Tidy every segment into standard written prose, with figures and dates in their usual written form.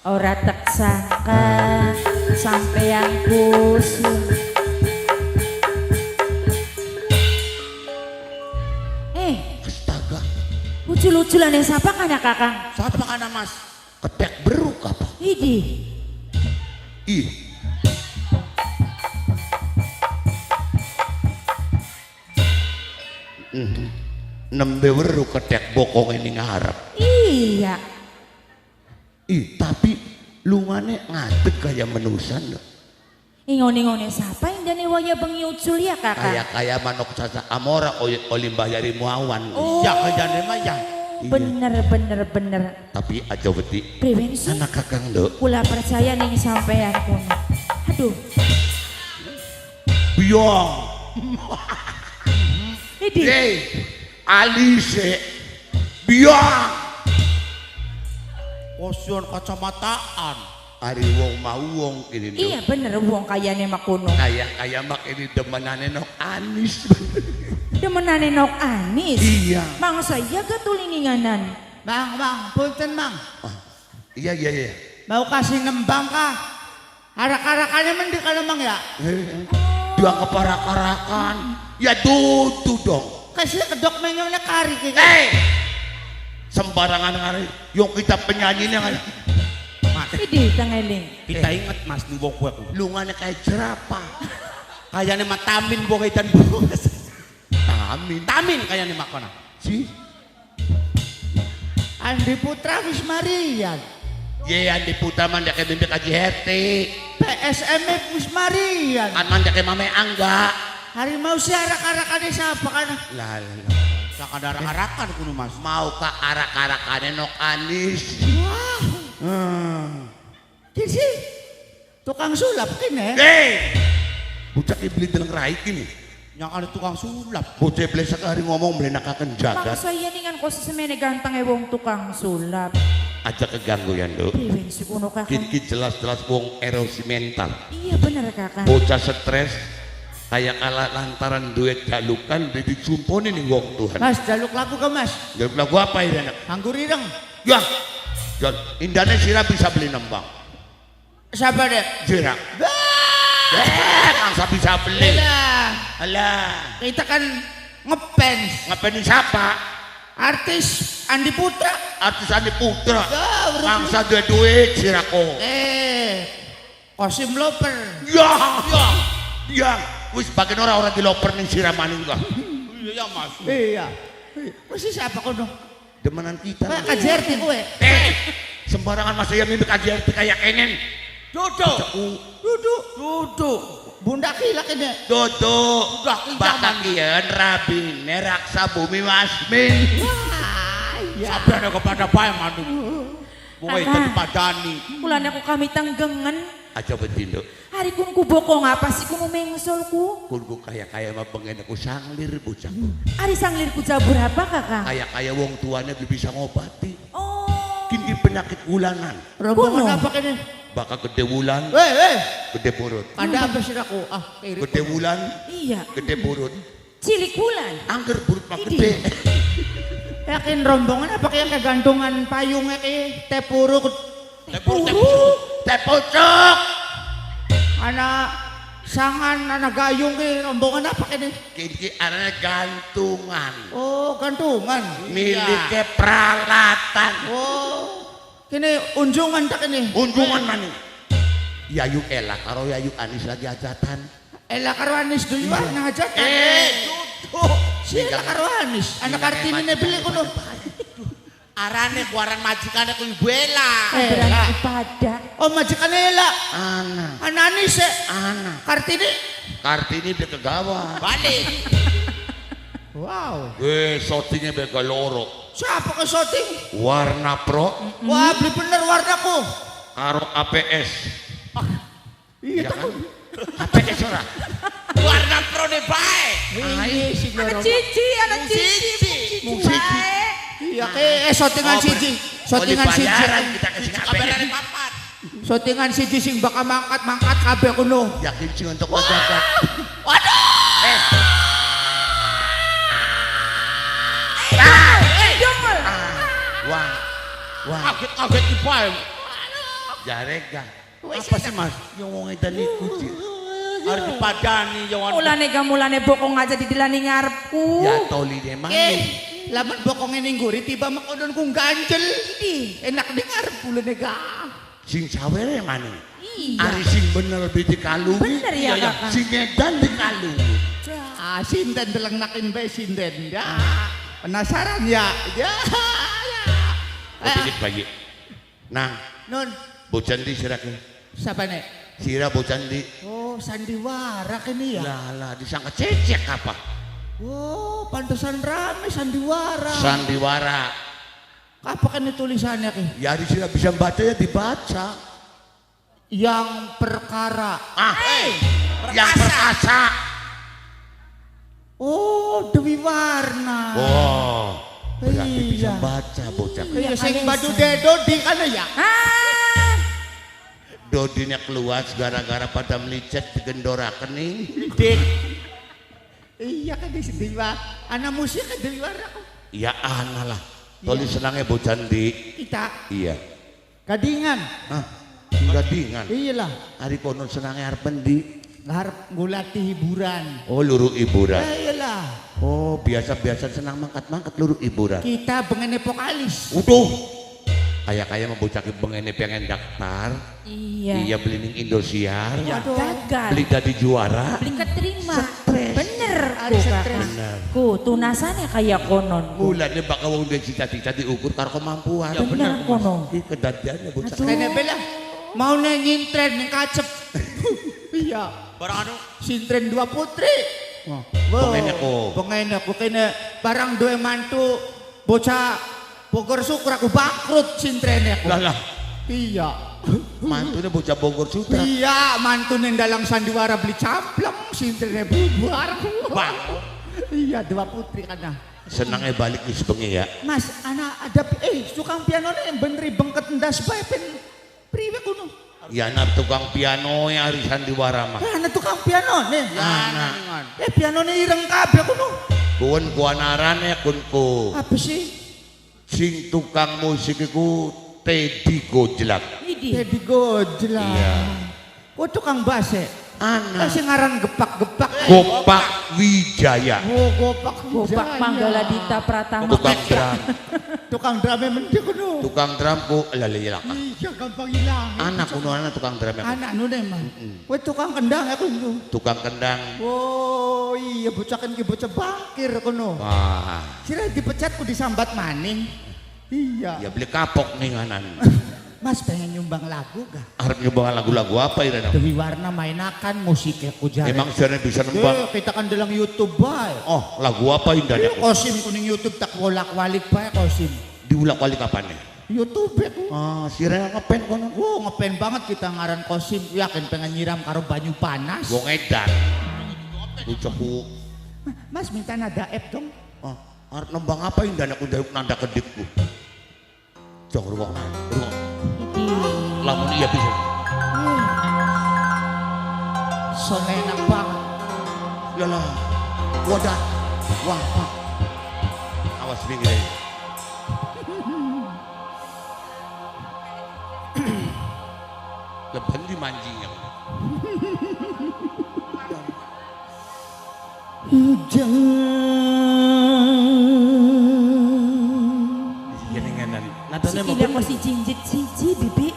Ora tek sangka sampeyan kusung. Eh, Astaga, ucul-uculane sapa kana Kakang? Sapa kana Mas? Ketek beruk apa? Idi. Ih. Nembe weru ketek bokong ini ngarep. Iya. Ih, tapi lungane ngadeg kaya menusan lho. Ingone-ingone sapa indane waya bengi ucul ya Kakang? Kaya-kaya manuk sasa amora olimbah yari muawan. Oh. Ya kayane mah ya. Iya. Bener bener bener. Tapi aja wedi. Priwen sih? Anak Kakang lho. Kula percaya ning sampean kono. Aduh. Biong. Idi. Hey, alise. Biong. Kosion kacamataan. Ari wong mau wong ini. Iya bener wong kayane makono. Kaya kaya mak ini demenane nok anis. Demenane nok anis. Iya. Mangsa iya gatulininganan. Bang, bang, punten bang. Ah, iya iya iya. Mau kasih nembang kah? Arak-arakannya mending kalau bang ya. Dua keparak-parakan. Ya dudu dong. Kasih kedok menyongnya kari. Eh, sembarangan hari. Yung kita penyanyi nih kan. Mas, Idi tangeling. kita inget Mas nih wong kuwe. Lungane kayak jerapah. Kayane matamin wong edan bos. Tamin. Tamin kayane makona. Si. Andi Putra wis marian. Ye Andi Putra man dake mimpi kaji heti. PSM wis marian. An man dake mame angga. Harimau sih arak-arakane siapa kan? Lah lah. lah. Sakada arak-arakan kuno Mas. Mau ke arak-arakane nok anis. Wah. Kini sih tukang sulap kini. Hei. Bocah ki beli deleng rai kini. Yang ada tukang sulap. Bocah beli sekali ngomong beli nakaken jagat. Mangsa iya ningan ko semene ganteng e wong tukang sulap. Aja keganggu ya nduk. Priwen si kuno Kakang? Kit jelas-jelas wong erosi mental. Iya bener Kakang. Bocah stres kayak kalah lantaran duit jalukan di dicumponi nih wong Tuhan. Mas jaluk lagu ke Mas? Jaluk lagu apa ini anak? Anggur ireng. Ya, Jon, indane sira bisa beli nembang. Siapa deh? Sira. Mangsa bisa beli. Alah. Alah. Kita kan ngefans. Ngefans siapa? Artis Andi Putra. Artis Andi Putra. Ya, mangsa duit duit sirako. Kosim Loper. Ya, ya, ya. Wis bagian orang-orang di loper ning sira maning kok. Iya Mas. Iya. Wis siapa kono? Demenan kita. Pak KJRT kowe. Sembarangan Mas saya mimpi KJRT kayak kenen. Duduk. Duduk. Duduk. Bunda kilak ini. Duduk. Udah kian rabine raksa bumi wasmin. Wah, iya. Sabdane kepada bae manuk. Wong edan padani. Kulane aku kami tanggengen. Aja betindo. Hari kunku bokong apa sih kunu mengsolku? Kunku kaya-kaya mah pengen aku sanglir bocahku. Ari sanglir ku jabur apa Kakang? Kaya-kaya wong tuanya belum bisa ngobati. Oh. Kini penyakit bulanan. Rombongan apa kini? Bakal gede bulan. Weh, weh. Gede burut. Ada apa sih aku? Ah, kiri. Gede bulan. Iya. Gede burut. Cilik bulan. Angger burut mah gede. Yakin rombongan apa kayak kegantungan payungnya ki tepuruk. Tepuruk. Tepucuk. Anak sangan, anak gayung ki rombongan apa kini? Kini arane gantungan. Oh, gantungan. Miliknya peralatan. Oh. Kini unjungan tak ini? Unjungan mana? Yayu Ella karo Yayu Anis lagi hajatan. Ella karo Anis duluan nang hajatan. Duduk. Si Ella karo Anis, anak Kartini ne beli kono. Arane kuaran majikane ku Ibu Ella. Berani pada. Oh, majikane Ella. Ana. Ana Anis e. Ana. Kartini. Kartini beli kegawa. Balik. Wow. Shootingnya bega loro. Siapa ke shooting? Warna Pro. Wah, beli bener warnaku. Karo APS. Ah, iya ya kan? APS ora. Warna Pro ne bae. Iya, sing Anak cici, anak cici, Mung siji. Iya, ke shootingan siji. Shootingan siji. Kita ke sing Kamerane papat. Shootingan siji sing bakal mangkat-mangkat kabeh kuno. Yakin sing untuk wajagat. Waduh. Wah. Wah. Kaget-kaget iki bae. Jarega. Apa sih Mas? Yang wong edan iku Ji. Arep dipadani ya wong. Mulane gamulane bokong aja didelani ngarepku. Ya toline maning. Lamun bokonge ning guri tiba mekonon ku ganjel. Idi. Enak ning ngarep bulene ga. Sing sawere maning. Iya. Ari sing bener be dikalungi. Bener ya, Kakang. Sing edan dikalungi. Ah, sinden deleng nakin bae sinden. Ya. Penasaran ya? Ya. Oh, bayi. Nang, Nun, bocah ndi sirake? siapa nek? Sira bocah ndi? Oh, sandiwara kene ya. Lah lah disangka cecek apa? Oh, pantesan rame sandiwara. Sandiwara. Apa kan tulisannya ki? Ya ari sira bisa baca ya dibaca. Yang perkara. Ah, yang perkasa. Oh, Dewi Warna. Oh, berarti Iya. bisa baca bocah. Iya, sing badu dedo di kana ya. Ah, Dodinya keluar gara-gara pada melicet digendoraken nih. Dik. Iya kan di Dewi Warna. Anak musik kan Dewi Warna kok. Ya ana lah. Toli senangnya bocah ndi? Kita Iya. gadingan. Hah? Gadingan. Iyalah, Ari kono senangnya arep endi? ngarep ngulati hiburan. Oh, luru hiburan. Iyalah, Oh, biasa-biasa senang mangkat-mangkat luru hiburan. kita bengene vokalis. Uduh. Kayak-kayak mau bocah bengene pengen daftar. iya. Iya beli ning Indosiar. Waduh. Gagal. Beli dadi juara. Beli keterima. Stres. Bener Ari ku stres. kakak. Bener. Ku tunasannya kayak konon. ku. Mulane bakal wong duwe cita-cita diukur karo kemampuan. Ya, Bener kono. Iki kedadiannya bocah. Aduh. Kene bela mau nyintren ning kacep. Iya, Barang anu sintren dua putri. Wah, Bengene ku. Bengene ku kene barang duwe mantu bocah Bogor Syukur aku bangkrut sintrene aku. Lah lah, Iya. mantune bocah Bogor Sutra. Iya, mantu ning dalang sandiwara beli campleng sintrene bubar. Bang. Iya, dua putri kana. Senangnya balik wis bengi ya. Mas, anak ada tukang piano nih beneri bengket ndas bae ben priwe kuno. Ya anak tukang piano ya ari sandiwara mah. Ana tukang piano nih. Anak. Piano nih ireng kabeh kuno. Kun kuanarane kunku. Apa sih? Sing tukang musik iku Teddy Gojlak. Idi. Teddy Gojlak. Iya. Kok tukang bass e? Anak. Sing aran gepak-gepak. Gopak Wijaya. Oh, gopak Gopak Wijaya. Manggala Dita Pratama. Tukang drum. Tukang drumnya mending kuno. Tukang drum ku lali lah. Iya, gampang hilang. Anak kuno anak tukang drum aku. Anak nune mah. Kowe tukang kendang aku kuno. Tukang kendang. Oh, iya bocah kan ki bocah bangkir kuno. Wah, Sira dipecat ku disambat maning. Iya. ya beli kapok nih nganan. Mas pengen nyumbang lagu gak? Arep nyumbang lagu-lagu apa Irene? Dewi Warna mainakan musiknya ku jare. Emang sirene bisa nembang? Kita kan dalam YouTube bae. Oh, lagu apa indahnya? Iya, Kosim kuning YouTube tak wolak-walik bae Kosim. Diulak-walik kapan ya? YouTube ku. Ah, sirene ngepen kono. Wow, ngepen banget kita ngaran Kosim. Yakin pengen nyiram karo banyu panas. Wong edan. Ucapku, Mas minta nada F dong. ah, arep nembang apa indahnya aku njaluk nanda kedipku. Jong rungokna, rungok. Idi. Lamun iya bisa. Sone enak banget. Yalah. Wadah. Wah, Pak. Awas pinggir. Leben di mancingnya. Jenenganan. Nadane mau Sikile kok si jinjit siji bibi.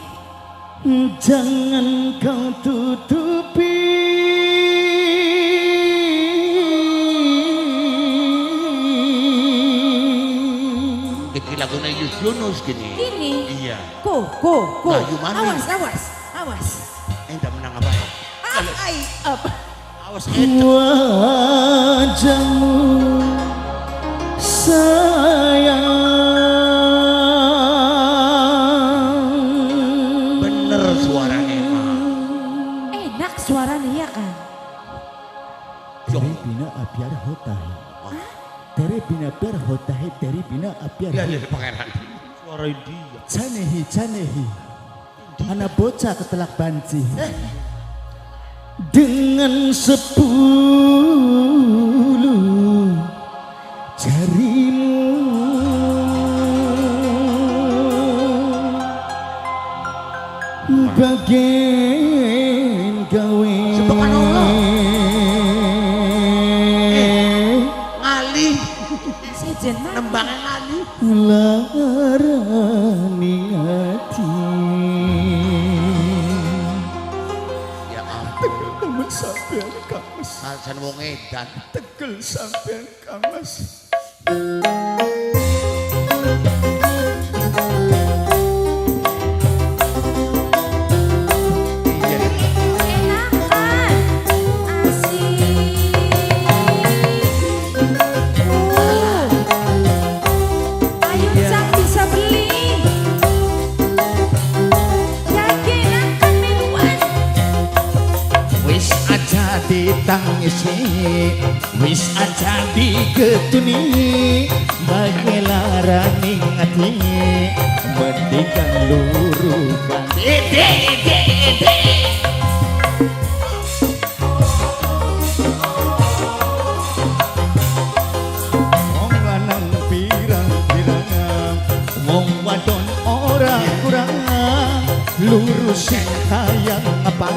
Jangan kau tutupi Iki lagune Yus Yunus gini. Gini. Iya. Ko ko ko. Nah, Yumani. Awas awas awas. Eh, ndak menang apa? Ah, ai apa? Awas wajahmu sayang. Bener suaranya mah. Enak suaranya ya kan. तेरे बिना अब प्यार होता है तेरे बिना प्यार होता है तेरे बिना अब प्यार Lah lah pangeran. Suara India. Canehi canehi anak bocah ketelak banci dengan 10 jarimu Bagen gawe Subhanallah. Ngali sejen nembangnya ngali larani ati. Ya ampun tegel temen sampean Kang Mas. Alasan wong edan tegel sampean Kang Mas. Enakan asik. Ayo Cang bisa beli. Yakin akan meluan. Wis aja ditangisi, wis aja digetuni, bagi larani ati, mendingan lurukan. Ide ide ide. Wong lanang pirang-pirang, wong wadon ora kurang, lurus sing hayang apa,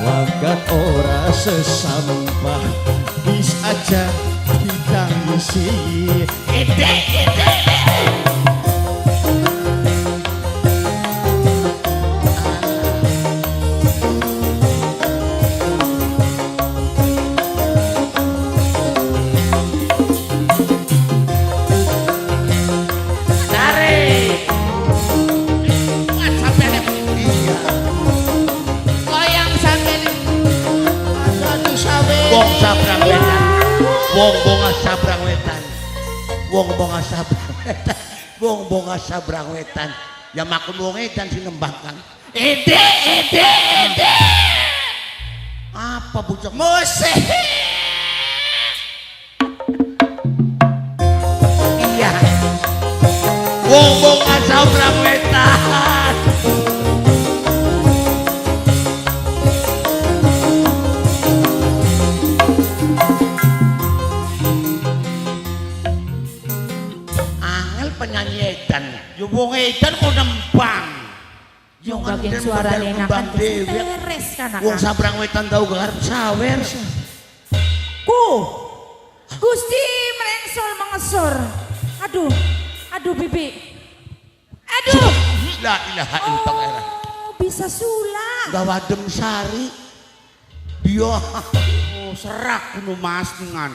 wagat ora sesampah, wis aja ditangisi. Ide ide. Tarik. Kuat sampean iya. Koyang sampean. Aduh sawe. Wong sabrang wetan. Wong bonga sabrang wetan. Wong bonga sabrang wetan. Wong bonga sabrang wetan. Ya makun wong edan sing nembang kan. Ede ede ede. Apa bocah Musik. Iya. Wong bonga sabrang wetan. Angel penyanyi edan. Ya wong edan kok nembang. Yo bagian suarane enakan beres kan Wong sabrang wetan tau gak arep sawer. Ku. Gusti merengsol mengesor. Aduh. Aduh bibi. Aduh. La ilaha illallah. Oh, bisa sulap. Gawa dem sari. Dia Oh, serak kuno Mas dengan.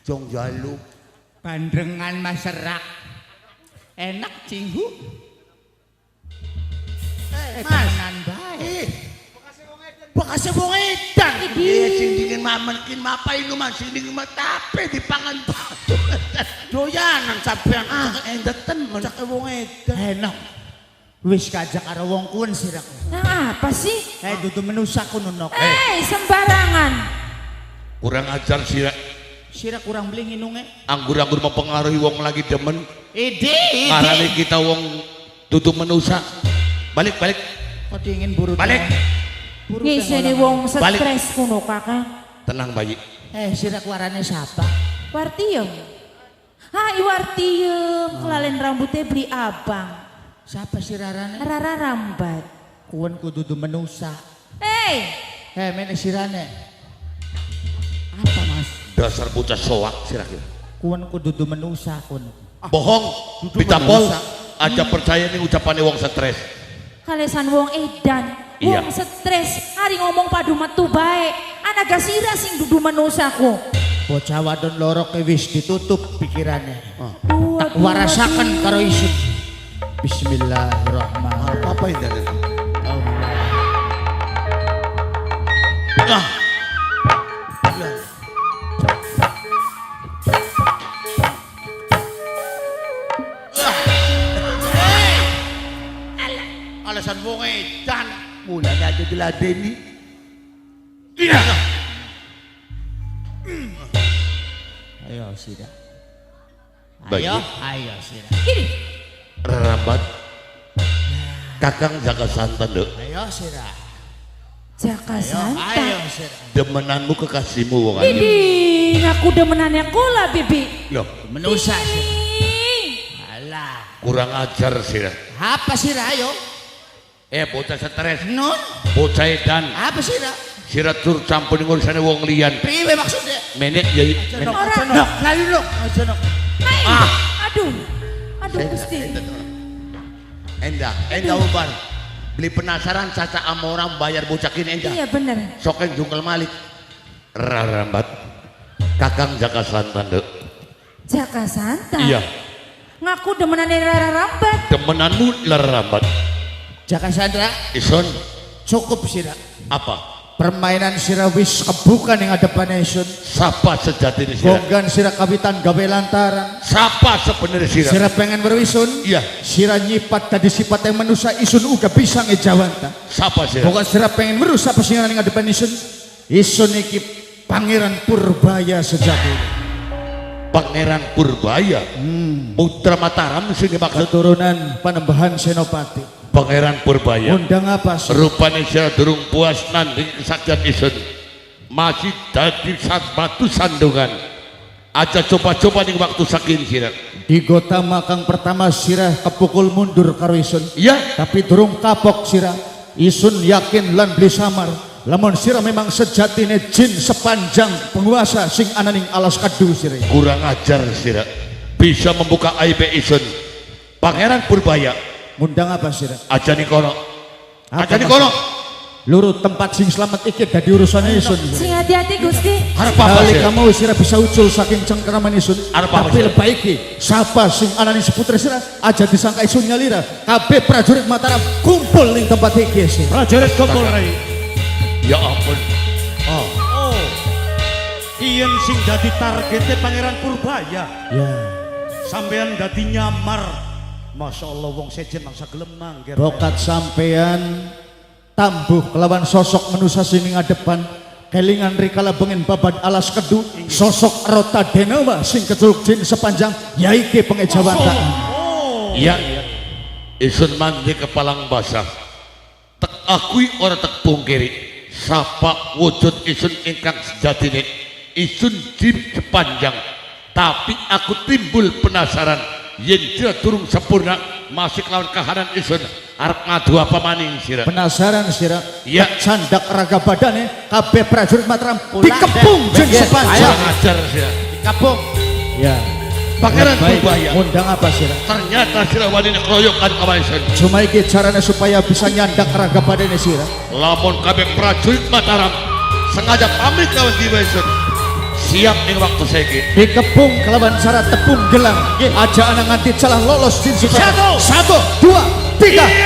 jong jaluk. Bandrengan Mas serak. Enak cinghu. Mas. Temenan bae. Bekasnya wong edan. Iya sing dingin mamen kin mapai nu man sing dingin mah tape dipangan batu. Doyanan sampean. Ah, endet temen. Cake wong edan. Enak. Wis kajak karo wong kuwen sirak. Nah, apa sih? Eh dudu menusa kuno nok. Sembarangan. Kurang ajar sira. Sira kurang beli nginunge. Anggur-anggur mempengaruhi wong lagi demen. Ide ide. Ngarani kita wong tutup menusa. Balik balik. Kok dingin buru. Balik. Ngisene wong stres kuno kakak. Tenang bayi. Sira kuarane siapa? Wartiem. Hai Wartiem, kelalen rambutnya beli abang. Siapa sirarane? Rara rambat. Kuwen kudu dudu menusa. Mene sirane. Apa Mas? Dasar bocah soak sira kira. Kuwen kudu dudu menusa kun. Bohong. Pitapol aja percaya nih ucapane wong stres. Kalesan wong edan, wong stres, hari ngomong padu metu bae. Anaga sira sing dudu menusaku. Bocah wadon loro ke wis ditutup pikirannya. Tak warasaken karo isun. Bismillahirrahmanirrahim. Apa ini? Ah. Alasan wong edan. Mulane aja diladeni. Iya. Ayo sira. Bayi. Ayo, ayo sira. Gini. Rambat. Kakang jaga santan dek. Ayo sira. Jaka santan. Ayo sira. Demenanmu kekasihmu wong ayu. Bibi, aku demenannya kula bibi. Loh, Menusa sira. Alah. Kurang ajar sira. Apa sira ayo? Eh bocah stres, Non, bocah edan, apa sira? sira tur campur ning urusane wong liyan. Priwe maksudnya? Menek ya menek. Ora. Nok, lalu nok. Aja nok. Hai. Ah. Aduh. Aduh Gusti. Endah, endah ubar. Beli penasaran caca ama orang bayar bocah kini endah. Iya bener. Soken jungkel malik. Rarambat. Kakang Jaka Santan, Dek. Jaka Santa. Iya, Ngaku demenane Rara Rambat. demenanmu Rambat. Jaka Sandra, Ison cukup sira. apa? Permainan sira wis kebuka ning adepane isun. Sapa sejatine sira? Gonggan sira kawitan gawe lantaran. Sapa sebenarnya sira? Sira pengen weruh isun. Iya. Sira nyipat dadi sifat yang manusa isun uga bisa ngejawanta. Sapa sira? Pokok sira pengen weruh sapa sing ning adepan isun. Isun iki Pangeran Purbaya sejati. Pangeran Purbaya. Putra Mataram sing dimaksud Keturunan Panembahan Senopati. Pangeran Purbaya. Undang apa sih? Rupane sira durung puas nanding kesaktian isun. Masih dadi batu sandungan. Aja coba-coba ning waktu sakin sira. Di Gotama kang pertama sirah kepukul mundur karo isun. Iya, Tapi durung kapok sira. Isun yakin lan beli samar. Lamun sira memang sejatine jin sepanjang penguasa sing ananing alas kedu sira. kurang ajar sira. Bisa membuka aib isun. Pangeran Purbaya, Ngundang apa sira? aja ning kono. Apa Aja ning kono. Luru tempat sing selamat iki dadi urusan isun. Sing hati-hati Gusti. Arep apa Kali sira? kamu sira bisa ucul saking cengkeraman isun. Arep apa Tapi sira? lebih iki sapa sing anane seputra sira aja disangka isun nyalira. Kabeh prajurit Mataram kumpul ning tempat iki sira. Prajurit kumpul rai. Ya ampun. Oh. Iyen sing dadi targete Pangeran Purbaya. Ya. Sampean dadi nyamar. Masya Allah wong sejen mangsa gelem mangger. Bokat sampean tambuh kelawan sosok manusa sing ing ngadepan kelingan rikala bengen babad alas kedu sosok Rota Denawa sing keceluk jin sepanjang yaike pengejawatan. Oh. Ya. Isun mandi kepalang basah. Tek akui ora tek pungkiri. Sapa wujud isun ingkang sejatine. Isun jin sepanjang. Tapi aku timbul penasaran yen sira durung sempurna masih kelawan kahanan isun arep ngadu apa maning sira. Penasaran sira? Iya. Candak raga badane kabeh prajurit Mataram dikepung jin sepanjang. Kurang ajar sira. Dikepung. Ya. Pangeran Baik, Purbaya. ngundang apa sira? Ternyata sira wani keroyokan kawan isun. Cuma iki carane supaya bisa nyandak raga badane sira. Lamun kabeh prajurit Mataram sengaja pamit lawan jiwa isun. Siap ing waktu saiki. Dikepung kelawan cara tepung gelang. Aja ana nganti celah lolos jin sepanjang. Satu. 1, 2, 3.